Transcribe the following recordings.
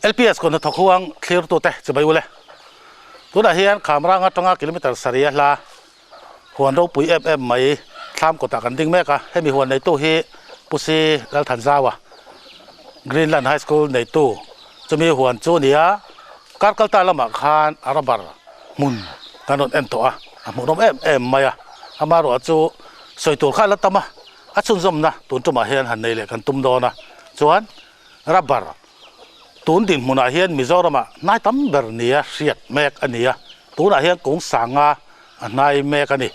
LPS kawn hnathawk huang thlirtute chibai ule. Tunah hian Khamrang atanga kilometre sarih a hla huan ropui em em mai thlam kawtah kan ding mek a. Hemi huan neitu hi Pu Si Lalthanzaua, Greenland High School neitu chumi huan chu a ni a. Kar kalta lamah khan a rubber hmun kan rawn en tawh a, a hmuhnawm em em mai a. Amaherawhchu chu sawi tur kha a la tam a, a chhunzawmna tun tumah hian han nei leh kan tum dawn a. Chuan rubber tun dinhmunah hian Mizoramah hnai tam ber nia hriat mek a ni a, tunah hian kung sanga a hnai mek a ni.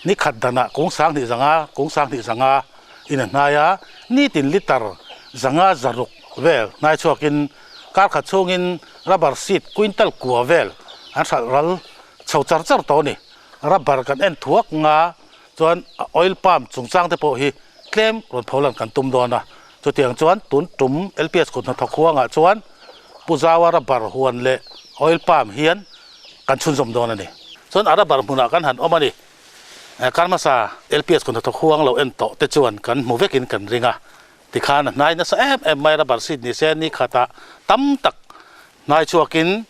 Ni khat danah kung sang hnih zanga, kung sang hnih zanga in a hnai a, nitin litre zanga zaruk vel hnai chhuakin kar khat chhungin rubber seed quintal kua vel an hralh ral chho char char tawh a ni. Rubber kan en thuak nga chuan oil palm chungchang te pawh hi tlem rawn pho lan kan tum dawn a, chutiang chuan tun tum LPS kut hnathawk huangah chuan Pu Zaua rubber huan leh oil palm hian kan chhunzawm dawn a ni. Chuan a rubber hmunah kan han awm a ni. Kar hmasa LPS kut hnathawk huang lo en tawh te chuan kan hmu vekin kan ring a, tikhan a hnai nasa em em mai rubber seed ni se ni khatah tam tak hnai chhuakin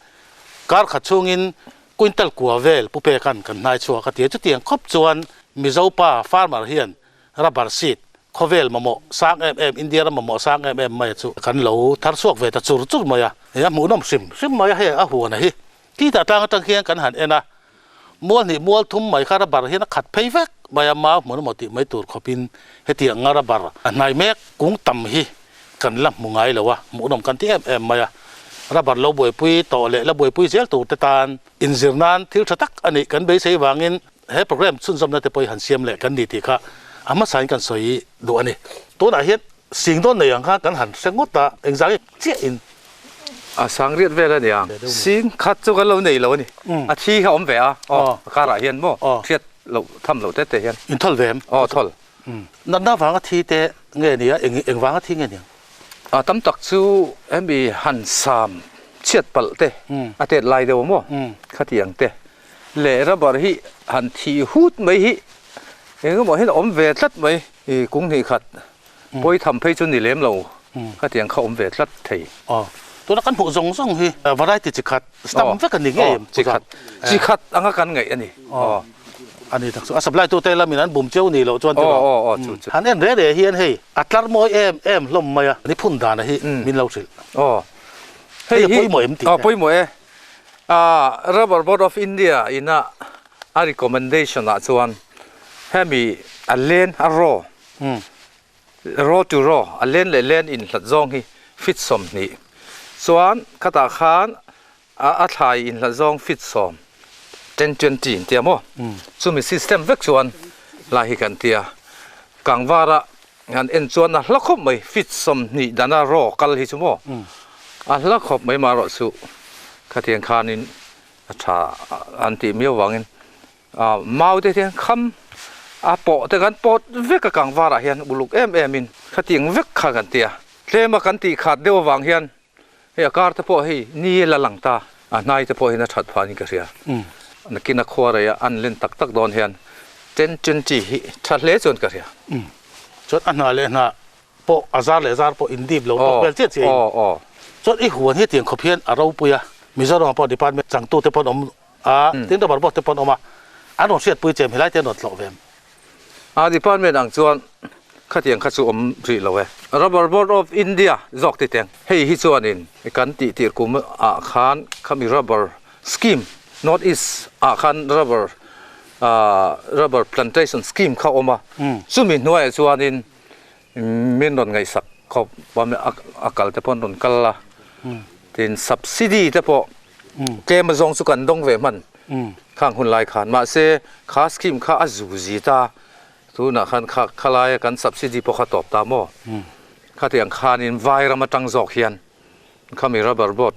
kar khat chhungin quintal kua vel pu pekan kan hnai chhuak a ti a, chutiang khawp chuan Mizo pa farmer hian rubber seed khawvel mamawh sang em em, India ram mamawh sang em em mai chu kan lo thar chhuak ve ta chur chur mai a, hei a hmuhnawm hrim hrim mai a, hei a huan a hi titah tlang atang khian kan han en a, mual hnih mual thum mai kha rubber hian a khat phei vek mai a, mau hmun emaw tih mai tur khawpin hetiang anga rubber a hnai mek kung tam hi kan la hmu ngai lo a, hmuhnawm kan ti em em mai a, rubber lo buaipui tawh leh la buaipui zel tur te tan inzir nan thil tha tak a nih kan beisei vangin He program chhunzawmna te pawh hi han siam leh kan ni tih kha a hmasain kan sawi duh a ni. Tunah hian sing dawn nei ang kha kan han hre ngawt a, engzah nge chiah in. A sang riat vel a nia, sing khat chu kan lo nei lo a ni. A thi kha awm ve a, aw a karah hian maw hriat loh tham loh te te hian. In thawl ve em? Aw thawl. Natna vanga thi te nge nia, eng vanga thi nge niang? A tam tak chu hemi han sam chhiat palh te a tet lai deuh maw khatiang te. Leh rubber hi han thih hut mai hi engemaw hian a awm ve tlat mai i kung hnih khat pawi tham phei chu ni lem lo khatiang kha awm ve tlat thei. Aw tuna kan hmuh zawng zawng hi variety chi khat stam vek a ni ngei em chi khat chi khat anga kan ngaih a ni aw a ni tak chu a supply tu te lamin an bum cheu ni loh chuan aw aw aw chu chu han en re re hian hei a tlar mawi em em hlawm mai a ni phun dan a hi min lo hrilh aw hei a pawimawh em tih aw pawimawh e. A Rubber Board of India ina a recommendation ah chuan hemi a len a raw raw to raw a len leh len inhlat zawng hi feet 20 chuan khatah khan a thlai inhlat zawng feet 10 10 20 an tia maw chumi system vek chuan lai hi kan tia kangvara han en chuan a hla khawp mai feet 20 dana raw kal hi chu maw a hla khawp mai marawh chu khatiang khanin a tha an tih miau vangin ah mau te hian kham a pawh te kan pawt vek a kangvarah hian uluk em em in khatiang vek kha kan ti a tlema kan tih khat deuh avang hian hei a kar te pawh hei ni la lang ta a hnai te pawh hian a that phah niin ka hria nakin a khua rei a an len tak tak dawn hian 10 20 hi tha hle chuan ka hria. Chuan a hnah leh hnah pawh a zar leh zar pawh in dip lo tawk vel chiah chiah in chuan i huan hi tiang khawp hian a ropui a Mizoram ah pawh department changtu te pawh an awm a tin rubber board te pawh an awm a an rawn hriatpui che em helai te an rawn tlawh ve em? A department ang chuan khatiang kha chu awm rih lo e. Rubber Board of India zawk ti teng. Hei hi chuanin kan tih tir kum ah khan khami rubber scheme North East ah khan rubber rubber plantation scheme kha awm a chumi hnuaiah chuanin min rawn ngaihsak khawp a kal te pawh an rawn kal a tin subsidy te pawh tlem azawng chu kan dawng ve hman khang hun lai khan mahse kha scheme kha a zu zi ta tunah khan kha khalaia kan subsidy pawh kha tawp ta maw khatiang khanin vai ram atang zawk hian khami rubber board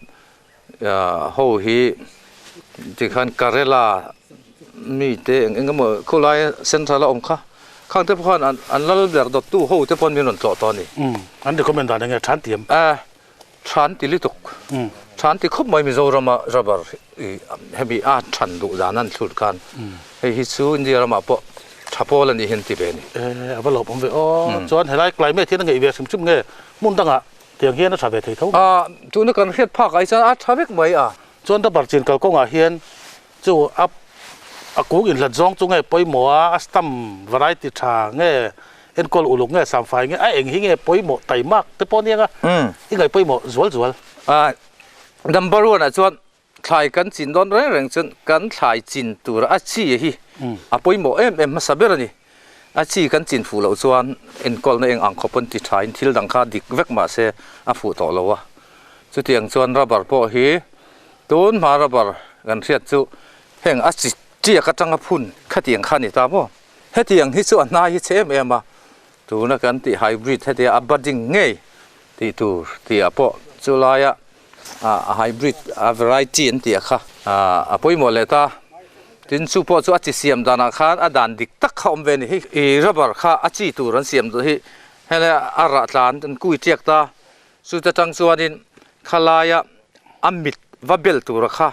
ho hi tikhan Karela mi te eng eng emaw khawlai central a awm kha khang te pawh khan an lal ber dawttu ho te pawh min rawn tlawh tawh a ni. An recommend dan enge than tiam? Than ti lutuk. Than ti khawp mai Mizorama rubber i hemi a than duh dan an thlur khan hei hi chu India ramah pawh tha pawl a nih hi an ti ve a ni. A va lawmawm ve aw. Chuan helai climate hian a ngeih ve hrim hrim nge hmun dangah? Tiang hian a tha ve thei tho. A, tuna kan hriat phak ah hi chuan a tha vek mai a. Chuan rubber chin kalkawngah hian chu a a kung inhlat zawng chu nge pawimawh a, a stamp variety tha nge enkawl uluk nge samfai nge a eng hi nge pawimawh taimak te pawh aniang a, i ngaih pawimawh zual zual. A, number one ah chuan thlai kan chin dawn reng reng chuan kan thlai chin tur a chi hi a pawimawh em em hmasa ber a ni. A chi kan chin fuh loh chuan enkawlna eng ang khawp an ti thain thil dang kha dik vek mah se a fuh tawh lo a. Chutiang chuan rubber pawh hi tun hma rubber kan hriat chu heng a chi tiak atanga phun khatiang kha a ni ta maw? Hetiang hi chu a hnai hi chhe em em a, tuna kan tih hybrid hetia a budding ngei tih tur tih ah pawh chu laia a hybrid a variety an tih a kha a pawimawh leh ta. Tin chu pawh chu a chi siam danah khan a dan dik tak kha awm ve a ni. Hei i rubber kha a chi tur an siam duh hi helai a rah tlan an kui tiak ta. Chute tang chuanin khalaia a mit va bel tura kha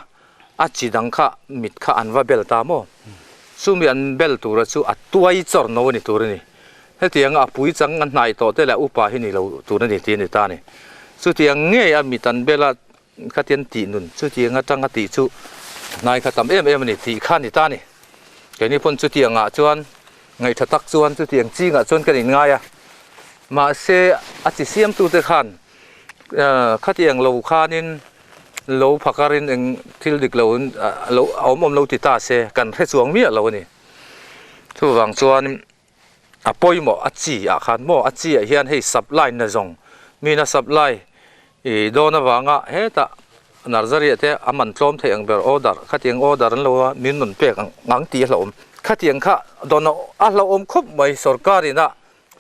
a chi dang kha mit kha an va bel ta maw? Chumi an bel tura chu a tuai chawr no a ni tur a ni. Hetianga a pui chang a hnai tawh te leh upa hi ni lo tur a ni tih a ni ta a ni. Chutiang ngei a mit an bel a khatian tih nun chutiang atanga tih chu hnai kha tam em em a ni tih kha a ni ta a ni. Keini pawn chutiangah chuan ngaihṭha tak chuan chutiang chingah chuan kan inngai a. Mahse a chi siamtute khan khatiang lo khanin lo phakarin eng thil dik lo lo awm awm lo ti ta se kan hre chuang miah lo a ni. Chuvang chuan a pawimawh a chi ah khan maw a chi ah hian hei supply na zawng mina supply ih dawn avanga hetah nursery ah te a man tlawm theih ang ber order khatiang order an lo a min rawn pek ang ang tih a hlauhawm khatiang kha dawn a hlauhawm khawp mai sorkar ina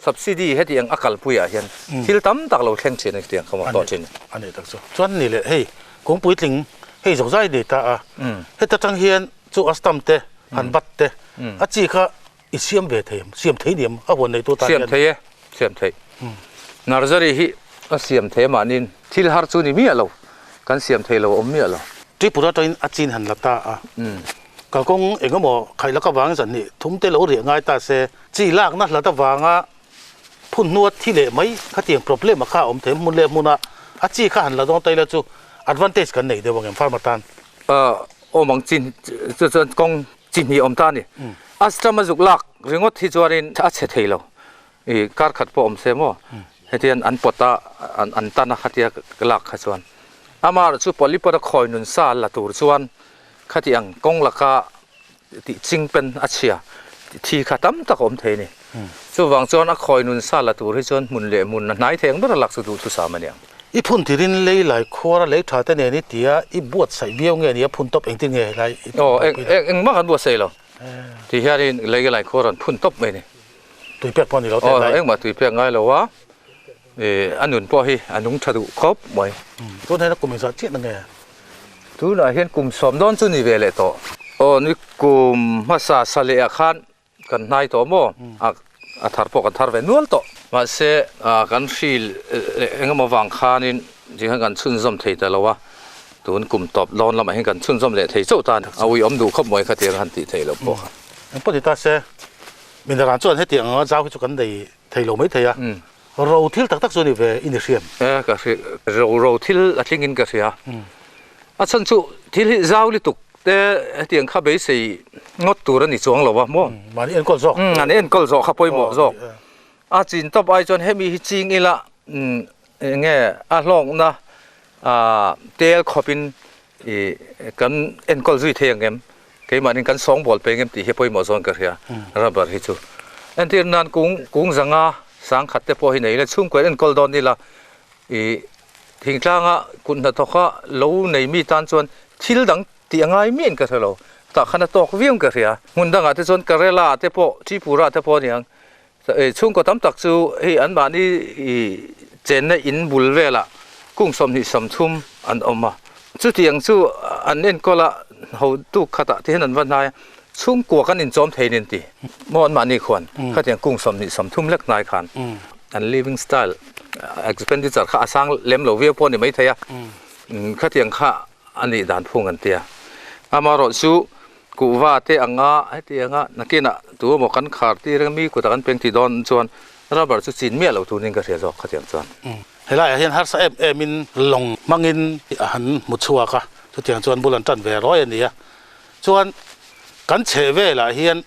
subsidy hetiang a kalpui ah hian thil tam tak lo thleng thin a hetiang kha maw tawh thin. A ni tak chu chuan ni leh hei kawngpui tling hei zawk zai nei ta a heta tang hian chu a stamp te han bat te a chi kha I siam ve thei em? Siam thei ni em? A huan neitu tan hian. Siam thei e, siam thei. Nursery hi a siam thei mahniin thil har chu ni miah lo, kan siam thei lo a awm miah lo. Tripura atangin a chin han la ta a, kalkawng eng emaw khaih lak avangin zan hnih thum te lo riah ngai ta se, chi lakna hlat avanga phun hnua thi leh mai khatiang problem a kha a awm thei hmun leh hmunah a chi kha han la dawn ta ila chu advantage kan nei deuh ang em farmer tan? Awm ang chin chu chuan kawng Chi hnih awm ta a ni. Astam a zuk lak ringawt hi chuanin a chhe thei lo. I kar khat pawh awm se maw? Hetian an pawt a, an tan a khatia lak kha chuan. Amaherawh chu Polipot a khawi nun sa la tur chuan khati ang kawng laka tih ching pen a chhia thi kha tam tak a awm thei a ni. Chuvang chuan a khawi nun sa la tur hi chuan hmun leh hmun a hnai thei ang ber a lak chu duhthusam a ni ang. I phun tirin lei lai khuar a lei tha te nen i tia i buatsaih viau nge ni a phun tawp engtin nge helai i Aw eng eng engmah kan buatsaih lo ti hianin lei lai khuar an phun tawp mai ni. Tui pek pawh a ni lo teh lai. Aw engmah tui pek ngai lo a ih a nun pawh hi a nung tha duh khawp mai. Tun hian a kum engzah chiah na nge? Tunah hian kum sawm dawn chu ni ve leh tawh. Aw ni kum hmasa sa leh ah khan Kan hnai tawh maw? A thar pawh kan thar ve nual tawh. Mahse, kan hri leh engemaw vang khanin ti khan kan chhunzawm thei ta lo a, tun kum tawp dawn lamah hian kan chhunzawm leh thei chauh ta a ni. A uiawm duh khawp mai khatiang han tih theih loh pawh kha. Engpawh ni ta se, Mineral chuan hetiang anga zau hi chu kan nei thei lo mai thei a, ro thil tak tak chu a ni ve i ni hriam. E, ka hria, ro ro thil a thlingin ka hria. A chhan chu thil hi zau lutuk te hetiang kha beisei ngawt tur a ni chuang lo a maw? Mahni enkawl zawk. Mahni enkawl zawk kha pawimawh zawk. A chin tawp ai chuan hemi hi ching ila eng nge a hlawkna tel khawpin i kan enkawl zui thei ang em? Keimahni kan sawngbawl peng em tih hi pawimawh zawn ka hria rubber hi chu. Entir nan kung kung zanga sangkhat te pawh hi nei ila chhungkaw enkawl dawn ila i Thingtlanga kut hnathawka lo nei mi tan chuan thil dang tih a ngai miah in ka hre lo. Tah khan a tawk viau in ka hria. Hmun dangah te chuan Kerala ah te pawh, Tripura ah te pawh a niang. Chhungkaw tam tak chu hei anmahni chenna in bul velah kung 23 an awm a. Chutiang chu an enkawl a, hotu khatah te hian an va hnai a, chhungkua kan inchawm thei nen ti. Maw anmahni khuan khatiang kung 23 lek hnai khan an living style expenditure kha a sang lem lo viau pawh a ni maithei a, khatiang kha a nih dan phung an tia. Amaherawh chu kuhva te anga hetianga nakinah tu emaw kan khar tir anga mi kutah kan peng tih dawn chuan rubber chu chin miah lo turin ka hria zawk khatiang chuan. Helaiah hian harsa em emin lawng hmangin a han hmu chhuak a, chutiang chuan bul an tan ve rawi a ni a. Chuan kan chheh velah hian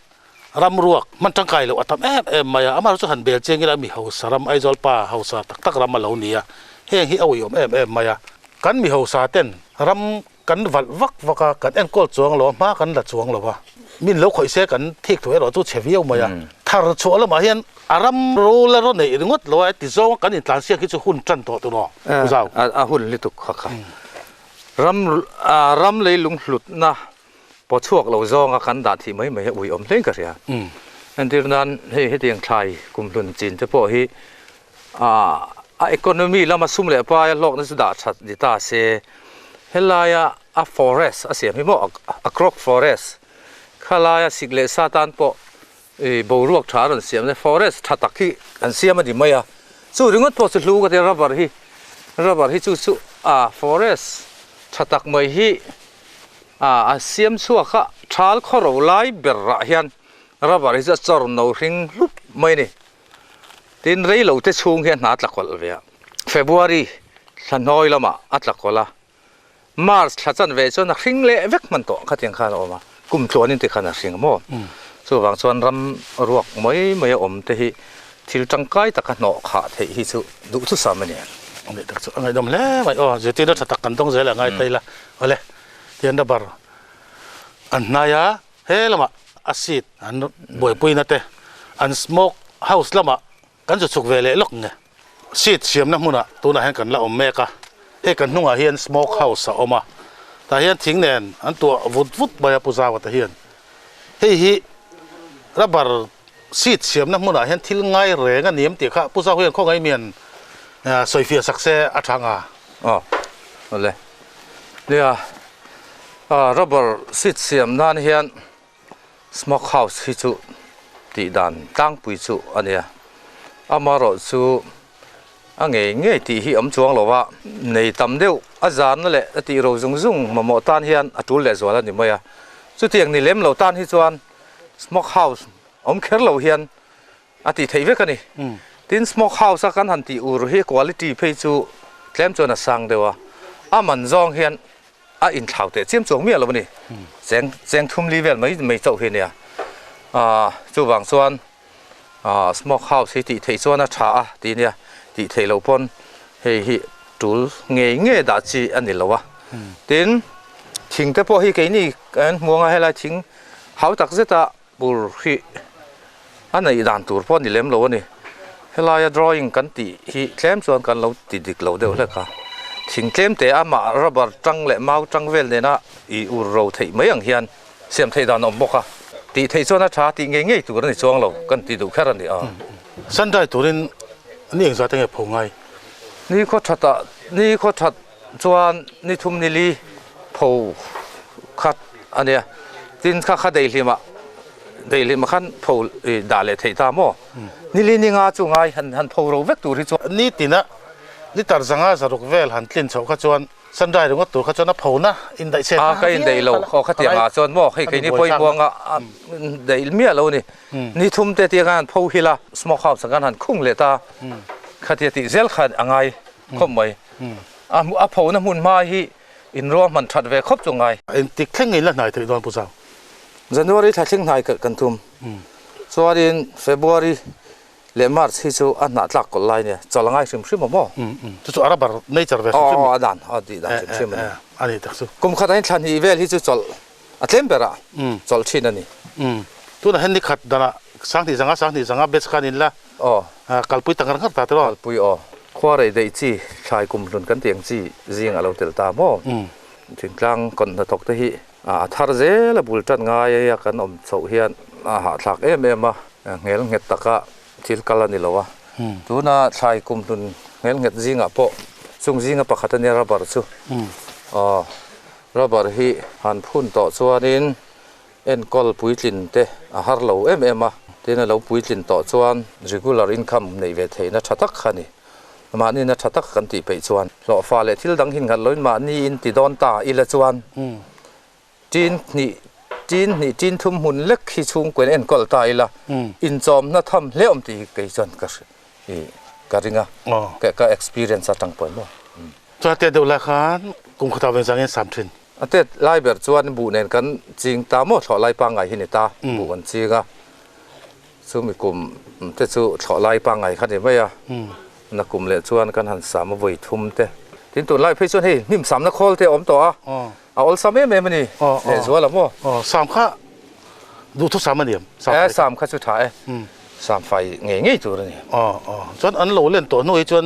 ram ruak hman tangkai loh a tam em em mai a, amaherawhchu chu han bel chiang ila mi hausa ram Aizawl pa hausa tak tak ram a lo ni a, heng hi a uiawm em em mai a. Kan mi hausa ten ram kan valh vak vak a, kan enkawl chuang lo a, hma kan la chuang lo a, min lo khawih se kan thik thu erawh chu chhe viau mai a. Thar chhuah lamah hian a ram ro la raw neih ringawt lo a, heti zawnga kan intlansiak hi chu hun tan tawh tur aw, Pu Zau. A hun lutuk kha kha. Ram ram leilung hlutna paw chhuak lo zawnga kan dah thih mai mai hi a uiawm hlein ka hria. Entir nan hei hetiang thlai kumhlun chin te pawh hi a economy lama sum leh paia hlawkna chu dah that ni ta se, helaia a forest a siam hi maw a crop forest khalaia sik leh sa tan pawh ih boruak tha a rawn siam a forest tha tak hi an siam a ni mai a, chu ringawt pawh chu hlu ka ti a rubber hi rubber hi chu chu a forest tha tak mai hi a siam chhuak a thal khawro lai ber ah hian rubber hi chu a chawr no hring hlup mai a ni. Tin, rei lo te chhung hian hna a tla kawlh ve a, February thla hnawi lamah a tla kawlh a, March thla chanve chuan a hring leh vek hman tawh khatiang khan a awm a, kum tluanin tikhan a hring maw? Chuvang chuan ram ruak mai mai a awm te hi thil tangkai taka hnawh khah theih hi chu duhthusam a ni. A ngaih tak chu a ngaihdawm hle mai aw, zirtirna tha tak kan dawng zel a ngai ta ila, awle tian rubber an hnai a, He lamah a seat an buaipuina te an smoke house lamah kan zu chhuk ve leh lawk nge. Seat siamna hmunah tunah hian kan la awm mek a, hei kan hnungah hian smoke house a awm a, tah hian thing nen an tuah vut vut mai a Pu Zaua te hian. Hei hi rubber seat siamna hmunah hian thil ngai reng a ni em tih kha Pu Zaua hian khawngaih mian sawifiah sak se a tha nga. Aw awle. Nia, rubber seat siam nan hian smoke house hi chu tih dan tlangpui chu a nia. Amaherawh chu a ngei ngei tih hi awm chuang lo a, nei tam deuh a zarna leh a tih ro zung zung mamawh tan hian a tul lehzual a ni mai a. Chutiang ni lem lo tan hi chuan smoke house awm kher lo hian a tih theih vek a ni. Tin, smoke house a kan han tih ur hi quality phei chu tlem chuan a sang deuh a, a man zawng hian a inthlau teh chiam chuang miah lo a ni. Cheng cheng thum li vel mai mai chauh hi a nia. Aaa chuvang chuan aaa smoke house hi tih theih chuan a tha a tih nia, tih theih loh pawn hei hi tul ngei ngei dah chi a ni lo a. Tin, thing te pawh hi keini kan hmu anga helai thing hau tak zeta Bur hi a neih dan tur pawh a ni lem lo a ni. Helaia drawing kan tih hi tlem chuan kan lo ti dik lo deuh hlek a. Thing tlem te amah rubber tang leh mau tang vel nena ih ur ro theih mai ang hian siam theih dan a awm bawk a. Tih theih chuan a tha tih ngei ngei tur a ni chuang lo kan ti duh kher a ni a. Sunday turin ni engzah te nge pho ngai? Ni khaw thatah ni khaw that chuan ni thum ni li pho khat a nia tin kha kha daihlimah daihlimah khan pho ih dah leh theih ta maw ni li ni nga chu ngai han han pho ro vek tur hi chuan ni tina litre zanga zaruk vel han tlin chhoh kha chuan sunday ringawt tur kha chuan a pho na indaih chhe a ka indaih lo aw khatiang ah chuan maw hei keini pawimawh anga daih miah lo a ni ni thum te tia khan han pho hil a smoke house ah khan han khung leh ta khatia tih zel khan a ngai khawp mai. A a phona hmun hma hi in ruahman that ve khawp chu ngai. Engtik thleng in la hnai theih dawn Pu Zau? January thla thleng hnai kan tum. Chuanin February leh March hi chu a hnah tlak kawlh lai nia, chawlh a ngai hrim hrim a maw? Chu chu a rubber nature ve hrim hrim. Aw a dan, a tih dan hrim hrim a ni. A ni tak chu. Kum khat ah hian thla hnih vel hi chu chawlh a tlem ber ah chawlh thin a ni. Tunah hian ni khat danah sanghnih zanga sanghnih zanga batch khan in la Aw. Kalpui ta ngar ngar ta tiraw? Kalpui aw. Khua rei daih chi, thlai kum hlun kan tih ang chi zing a lo tel ta maw? Thingtlang kawn hnathawk te hi a thar zel a bul tan ngai a kan awm chhoh hian a hahthlak em em a, nghel nghet taka thil kal a ni lo a. Tuna thlai kum hlun nghel nghet zingah pawh chung zinga pakhat a nia rubber chu. Aw, rubber hi han phun tawh chuanin Enkawl puitlin te a har lo em em a, tin a lo puitlin tawh chuan regular income neih ve theihna tha tak kha a ni. Mahni na tha tak kan tih peih chuan hlawhfa leh thil dang hin nghat loin mahni in ti dawn ta ila chuan tin hnih tin hnih tin thum hmun lek hi chhungkuain enkawl ta ila inchawmna tham hle awm tih hi kei chuan ka ka ring a, ka experience atang pawh maw. Chuan a tet deuh lai khan kum khatah veng zangin sam thin. A tet lai ber chuan buh nen kan ching ta maw, thlawh lai pangngai hi ni ta, buh kan ching a, chumi kum te chu thlawh lai pangngai kha ni mai a, na kum leh chuan kan han sam a vawi thum te. Tin tunlai phei chuan hei hnim samna khawl te a awm tawh a, a awlsam em em a ni lehzual a maw. Sam kha duhthusam a ni em? E, sam kha chu tha e, sam fai ngei ngei tur a ni. Chuan an lo len tawh hnu hi chuan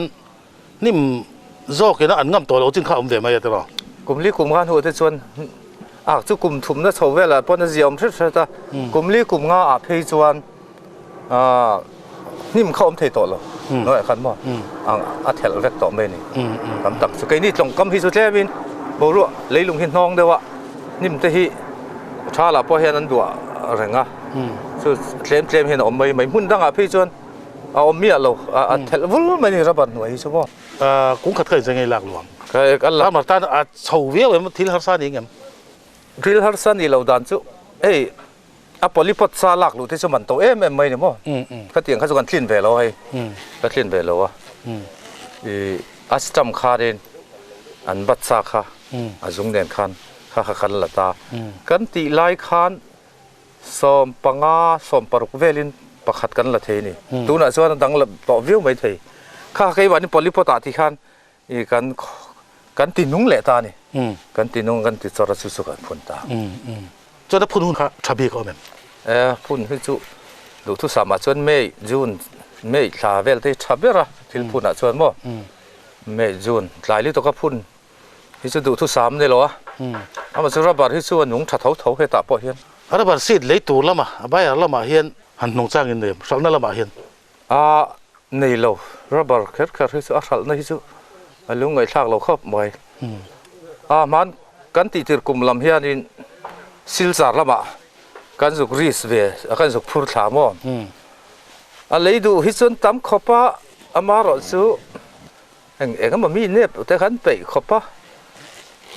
Hnim zawkin a an ngam tawh loh chin kha a awm ve mai a tiraw? Kum li kum nga hnuah te chuan ak chu kum thumna chho velah pawn a zia awm hret hret a, kum li kum nga ah phei chuan hnim kha awm thei tawh lo hnuaiah khan maw a thelh vek tawh mai a ni. Tam tak chu keini tlawngkam hi chu tlemin boruak leilung hi hnawng deuh a, hnim te hi tha lah pawh hian an duah reng a, chu tlem tlem hian a awm mai mai. Hmun dangah phei chuan A awm miah lo, a thelh vul mai ni rubber hnuai hi chu maw. Kung khat kha in zengei lak luang. Ka la. Farmer tan a chho viau em, thil harsa ni ngem? Thil harsa ni lo dan chu hei a polypot sa lak luh te chu man to em em mai ni maw. Khatiang kha chu kan tlin ve lo hei, ka tlin ve lo a. I a stump khanin an bat sa kha a zung nen khan kha kha kan la ta. Kan tih lai khan 15, 16 velin pakhat kan la thei a ni. Tunah chuan a dang la tawh viau mai thei. Kha keimahni polypot ah ti khan i kan kan ti nung leh ta a ni. Kan ti nung kan ti chawr a chu chu kan phun ta. Chuan a phun hun kha tha bik a awm em? E, phun hi chu duhthusam ah chuan May, June, May thla vel te hi tha ber a thil phun ah chuan maw. May, June tlai lutuk a phun Hi chu duhthusam ni lo a, amah chu rubber hi chu a nung tha tho tho hetah pawh hian. Rubber seed lei tur lamah, a buyer lamah hian han hnung chang in nei em, hralhna lamah hian? A nei lo, rubber kher kher hi chu a hralhna hi chu a lungngaihthlak lo khawp mai. A hman kan tih tir kum lam hianin Silchar lamah kan zuk risk ve, kan zuk phur thla maw? A lei duh hi chuan tam khawp a, amaherawh chu Eng eng emaw mi nep te khan peih khawp a,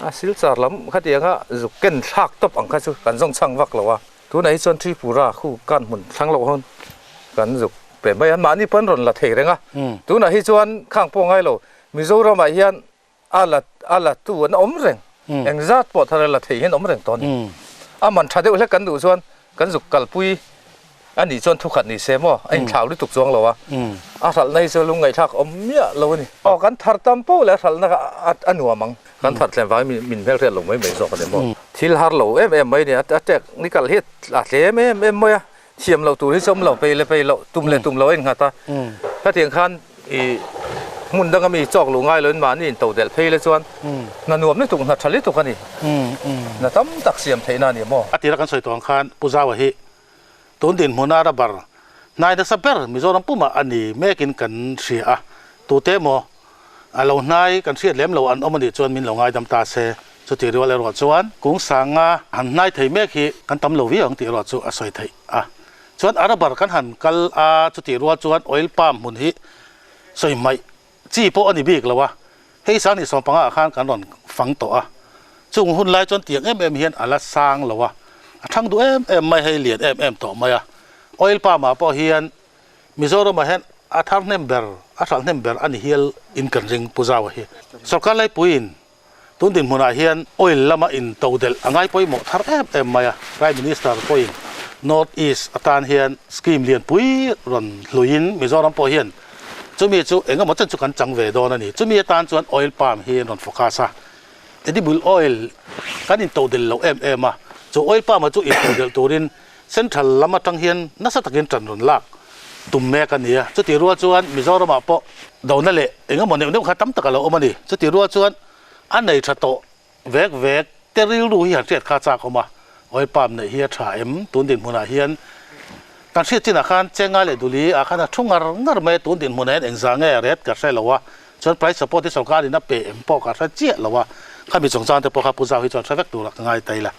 a silchar lam khatianga zuk ken thlak tawp ang kha chu kan zawng chhang vak lo a, tunah hi chuan Tripura khu kan hmun thlang loh hawn kan zuk pe mai a, mahni pawh an rawn la thei reng a, tunah hi chuan khang pawh ngai lo, Mizoramah hian a la a la tu an awm reng, eng zat pawh thar a la thei hian awm reng tawh a ni, a man tha deuh hlek kan duh chuan kan zuk kalpui A nih chuan thukhat ni se maw? A inthlau lutuk chuang lo a. A hralhna hi chu lungngaihthlak awm miah lo a ni. Aw kan thar tam poh leh a hralhna kha a nuam ang. Kan thar tlem vangin min hmelhriat lo mai mai zawk a ni maw? Thil har lo em em mai a ni. A technical hi a tlem em em mai a. Thiam loh tur hi chu awm lo, pei leh pei loh, tum leh tum loh a innghat a. Hetiang khan i hmun danga mi chawk luh ngai loin mahni in to delh phei le chuan hna nuam lutuk, hna tha lutuk a ni. Hna tam tak siam theihna a ni maw? A tira kan sawi tawh ang khan Pu Zaua hi Tun dinhmuna rubber hnai nasa ber Mizoram pumah a ni mekin kan hria a, tute emaw a lo hnai kan hriat lem lo an awm a nih chuan min lo ngaidam ta se. Chuti rual erawh chuan kung sanga han hnai thei mek hi kan tam lo viau ang tih erawh chu a sawi theih a. Chuan a rubber kan han kal a, chuti rual chuan oil palm hmun hi sawi hmaih chi pawh a ni bik lo a, hei sang 15 ah khan kan rawn fang tawh a, chung hun lai chuan tiang em em hian a la sang lo a, a thang duh em em mai hei lian em em tawh mai a, oil palm ah pawh hian Mizoram ah hian a thar hnem ber, a hralh hnem ber a ni hial in kan ring Pu Zaua hi. Sorkar Laipuiin tun dinhmunah hian oil lama in to delh a ngai pawimawh thar em em mai a, Prime Minister pawhin North East atan hian scheme lianpui rawn hluiin Mizoram pawh hian chumi chu eng emaw chen chu kan chang ve dawn a ni. Chumi atan chuan oil palm hi an rawn focus a, edible oil kan in to delh lo em em a, chu oil palm-a chu in to delh turin Central lam atang hian nasa takin tan rawn lak tum mek a ni a, chutih rual chuan Mizoramah pawh dona leh eng emaw neuh neuh kha tam tak a lo awm a ni. Chutih rual chuan a nei tha tawh vek vek te rilru hi han hriat kha chak awm a, oil palm neih hi a tha em? Tun dinhmunah hian kan hriat chinah khan Chenga leh Duli ah khan a thu ngar ngar mai a, tun dinhmunah hian engzah nge a ret ka hre lo a, chuan price support hi sorkarin a pe em pawh ka hre chiah lo a, khami chungchang te pawh kha Pu Zau hi chuan hre vek turah ka ngai ta ila.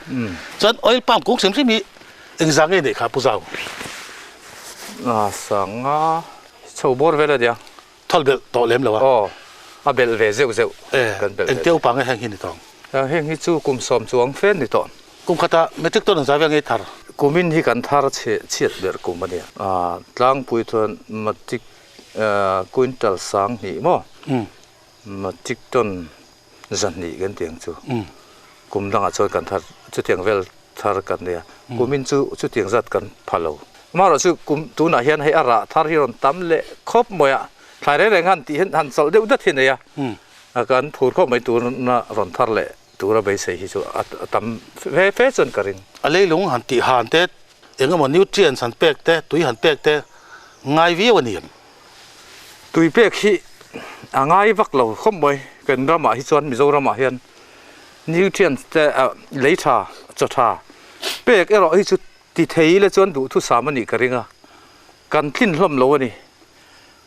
Chuan oil palm kung hrim hrim hi engzah nge neih kha Pu Zau? A sanga chho bawr vel a nia. Thawlh belh tawh lem lo a. Aw, a belh ve zeuh zeuh kan belh ve. Engte upa nge heng hi ni tawh ang? Heng hi chu kum 10 chuang fen ni tawh. Kum khatah metric ton an zai vel ngei thar. Kumin hi kan thar chhiat ber kum a nia. Tlangpui chuan matric. Quintal 2000 maw metric ton 200 kan ti ang chu. Kum dangah chuan kan thar chutiang vel thar kan nei a, kumin chu chutiang zat kan pha lo. Amaherawhchu kum tunah hian hei a rah thar hi rawn tam leh khawp mai a, thlai reng reng han tih hian han chawlh deuh dat hi a nei a, kan phur khawp mai tuna rawn thar leh tura beisei hi chu a tam fe fe chuan ka ring. A leilung han tih han te eng emaw nutrients han pek te, tui han pek te ngai viau a ni em? Tui pek hi a ngai vak lo khawp mai, kan ramah hi chuan Mizoramah hian nutrients te lei tha, chaw tha pek erawh hi chu ti thei ila chuan duhthusam a nih ka ring a, kan tlin hlawm lo a ni.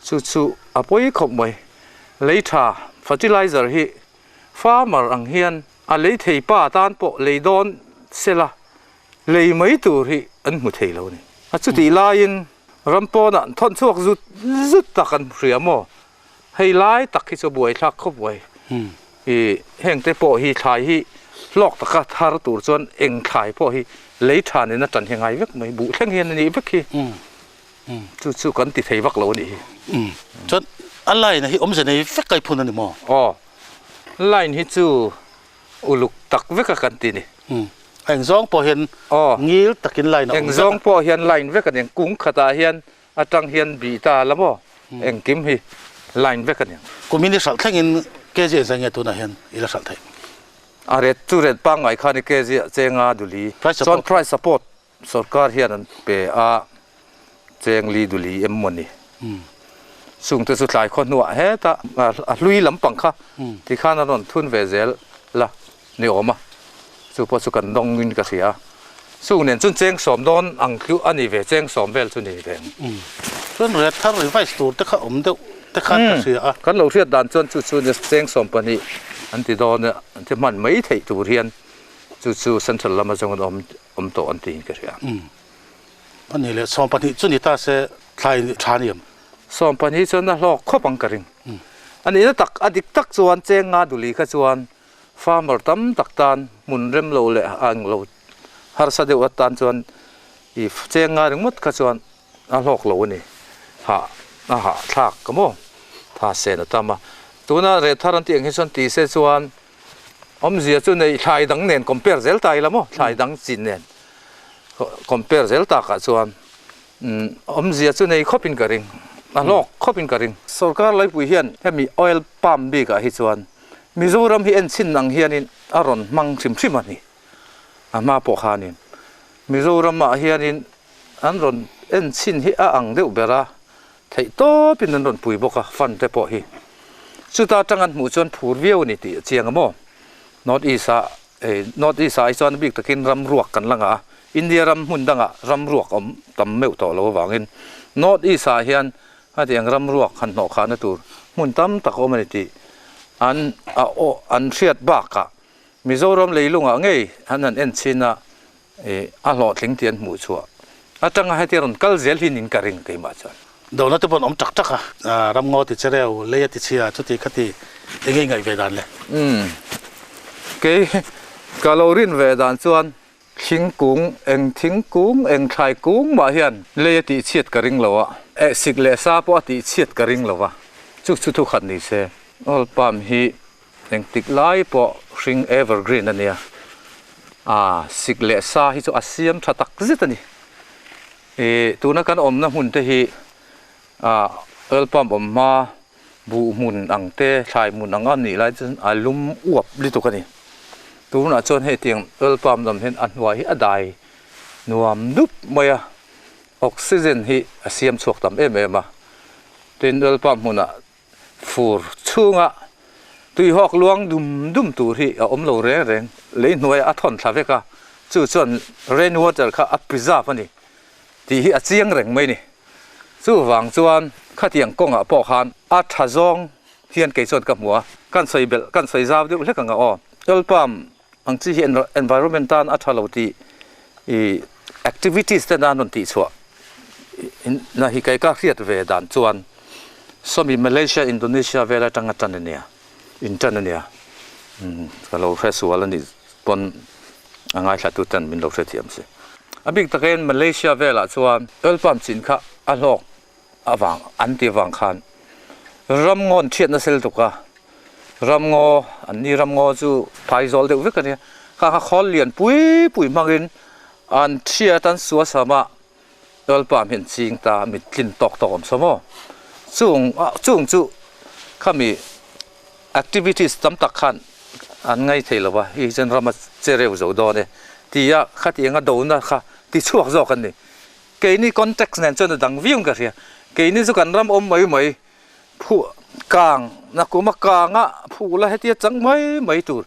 Chu chu a pawi khawp mai, lei tha fertilizer hi farmer ang hian a lei thei pa tan pawh lei dawn sela lei mai tur hi an hmu thei lo a ni. A chutih laiin ram pawnah an thawn chhuak zut zut tak an hria maw? Hei lai tak hi chu buaithlak khawp mai. I heng te pawh hi thlai hi hlawk taka thar tur chuan eng thlai pawh hi lei tha nen a tan hi ngai vek mai, buh thleng hian a nih vek hi. Chu chu kan ti thei vak lo a nih hi. Chuan a line hi awmze nei vek kai phun a ni maw? Aw, line hi chu uluk tak vek a kan ti ni. Eng zawng pawh hian ngil takin line a awm vek a. Eng zawng pawh hian line vek a ni. Kung khatah hian atang hian bih ta la maw? Engkim hi line vek a ni. Kumin i hralh thlengin kg engzah nge tunah hian i la hralh theih? A ret chu ret pangngai khan i kg ah chenga duli. Chuan price support Sorkar hian an pe a, cheng li duli em maw ni? Chungte chu tlai khaw hnuah heta a hlui lampang kha tikhan a rawn thun ve zel la ni awm a, chu pawh chu kan dawngin ka hria. Chung nen chuan cheng sawm dawn ang tluh a ni ve, cheng sawm vel chu ni ve ang. Chuan ret thar revise tur te kha awm deuh te khan ka hria a. Kan lo hriat dan chuan chu chu cheng 12 an ti dawn a, an ti hman mai theih tur hian chu chu central lama zawng an awm awm tawh an tiin ka hria. A ni leh 12 chu ni ta se thlai tha ni em? 12 chuan a hlawk khawp ang ka ring. A nihna tak a dik tak chuan cheng nga duli kha chuan farmer tam tak tan hmun rem lo leh ang lo harsa deuh atan chuan i cheng nga ringawt kha chuan a hlawk lo a ni. Hah a hah thlak ka maw? Tha sen a tam a. Tuna reh thar an tih ang hi chuan ti se chuan Awmzia chu nei thlai dang nen compare zel ta ila maw, thlai dang chin nen compare zel takah chuan awmzia chu nei khawpin ka ring, a hlawk khawpin ka ring. Sorkar laipui hian hemi oil palm bikah hi chuan Mizoram hi enchhin ang hianin a rawn hmang hrim hrim a ni. A hma pawh khanin Mizoramah hianin an rawn enchhin hi a ang deuh ber a, theih tawpin an rawn pui bawk a, fund te pawh hi. Chuta atang an hmuh chuan phur viau a ni tih a chiang a maw? North East ah North East ah hi chuan bik takin ram ruak kan la ngah a, India ram hmun dangah ram ruak awm tam meuh tawh lo avangin North East ah hian hetiang ram ruak han hnawh khahna tur hmun tam tak a awm a ni tih an a aw an hriat bakah Mizoram leilungah ngei an han en chin a a hlawhtling tih an hmuh chhuah atanga hetia rawn kal zel hi nin ka ring keimah chuan. Dona te pawh an awm tak tak a, ramngaw ti che reu, lei a ti chhia, chuti khati eng nge i ngaih ve dan le? Umm, kei ka lo rin ve dan chuan thingkung, eng thingkung, eng thlai kung mah hian lei a tih chhiat ka ring lo a, eh sik leh sa pawh a tih chhiat ka ring lo va, chu chu thu khat ni se. Oil palm hi Engtik lai pawh hring evergreen a nia, a sik leh sa hi chu a siam tha tak zet a ni. Ih tuna kan awmna hmun te hi ah oil pump awm hma buh hmun ang te thlai hmun ang a nih lai chuan a lum uap lutuk a ni. Tunah chuan hetiang oil pump lam hian a hnuai hi a dai nuam dup mai a, oxygen hi a siam chhuak tam em em a, tin oil pump hmunah Fur chhunga tuihawk luang dum dum tur hi a awm lo reng reng. Lei hnuaiah a thawn thla vek a, chu chuan rain water kha a preserve a ni tih hi a chiang reng mai ni. Chuvang chuan khatiang kawngah pawh khan a tha zawng hian kei chuan ka hmu a, kan sawi belh kan sawi zau deuh hlek ang a aw. Oil palm ang chi hi environment tan a tha lo tih i activities te nan rawn tih chhuah na hi kei ka hriat ve dan chuan sawmi Malaysia Indonesia vel atanga tan a nia in tan a nia ka lo hre sual a nih pawn a ngaithla tu ten min lo hrethiam si a bik takin Malaysia velah chuan oil palm chin kha a hlawk. Avang an tih avang khan ramngaw an thiat nasa lutuk a, ramngaw an ni ramngaw chu phaizawl deuh vek a nia, kha kha khawl lian pui pui hmangin an thiat an suasam a, Lalpa hmin ching ta mit tlin tawk tawk awm saw maw? Chung chung chu khami activities tam tak khan an ngai thei lo va, hei chuan rama che reu zo dawn e tia khatianga dona kha ti chhuak zawk an ni. Keini context nen chuan a dang viau in ka hria. Keini chu kan ram awm mai mai phuh kang nakuma kanga phuh la hetia chang mai mai tur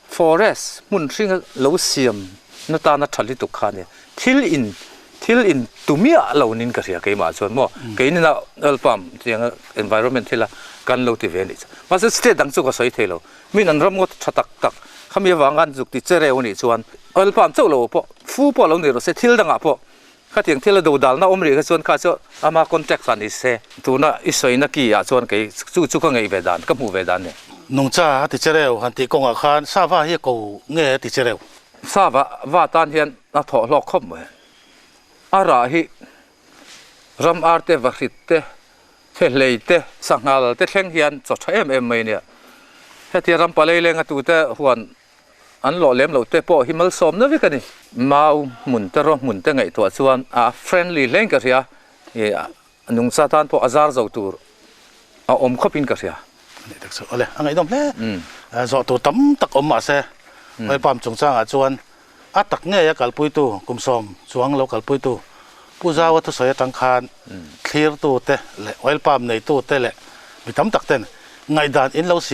Forest hmun hringa lo siam na tana tha lutuk kha ania. Thil in thil in tu miah lo nin ka hria keimah chuan maw. Keinin a oil palm tianga environment thila kan lo ti ve anih chu. Mahse state dang chu ka sawi thei lo. Min an ram ngawt tha tak tak khami avanga an zuk ti che reu anih chuan oil palm chauh lo pawh fu pawh lo ni rawh se thil dangah pawh khatiang thila dodalna awm rih kha chuan kha chu ama contact ah ni se. Tuna i sawina ki ah chuan kei chu chu ka ngaih ve dan, ka hmuh ve dan ni. Nungcha a ti che reu han tih kawngah khan sava hi a ko nge a ti che reu? Sava va tan hian a thawh hlawk khawp mai. A rah hi ram ar te, vahrit te, thehlei te, sanghal te thleng hian chaw tha em em mai nia. Hetia ram palei lenga tute huan An lawh lem loh te pawh hi malsawmna vek a ni. Mau hmun te rawh hmun te ngaihtuah chuan a friendly hlein ka hria. Ih nungcha tan pawh a zar zo tur a awm khawpin ka hria. Ni tak chu awle a ngaihnawm hle. Zawh tur tam tak awm mahse oil palm chungchangah chuan a tak ngei a kalpuitu kum sawm chuang lo kalpuitu Pu Zaua thusawi atang khan thlirtute leh oil palm neitute leh mi tam tak ten ngaihdan in lo siam.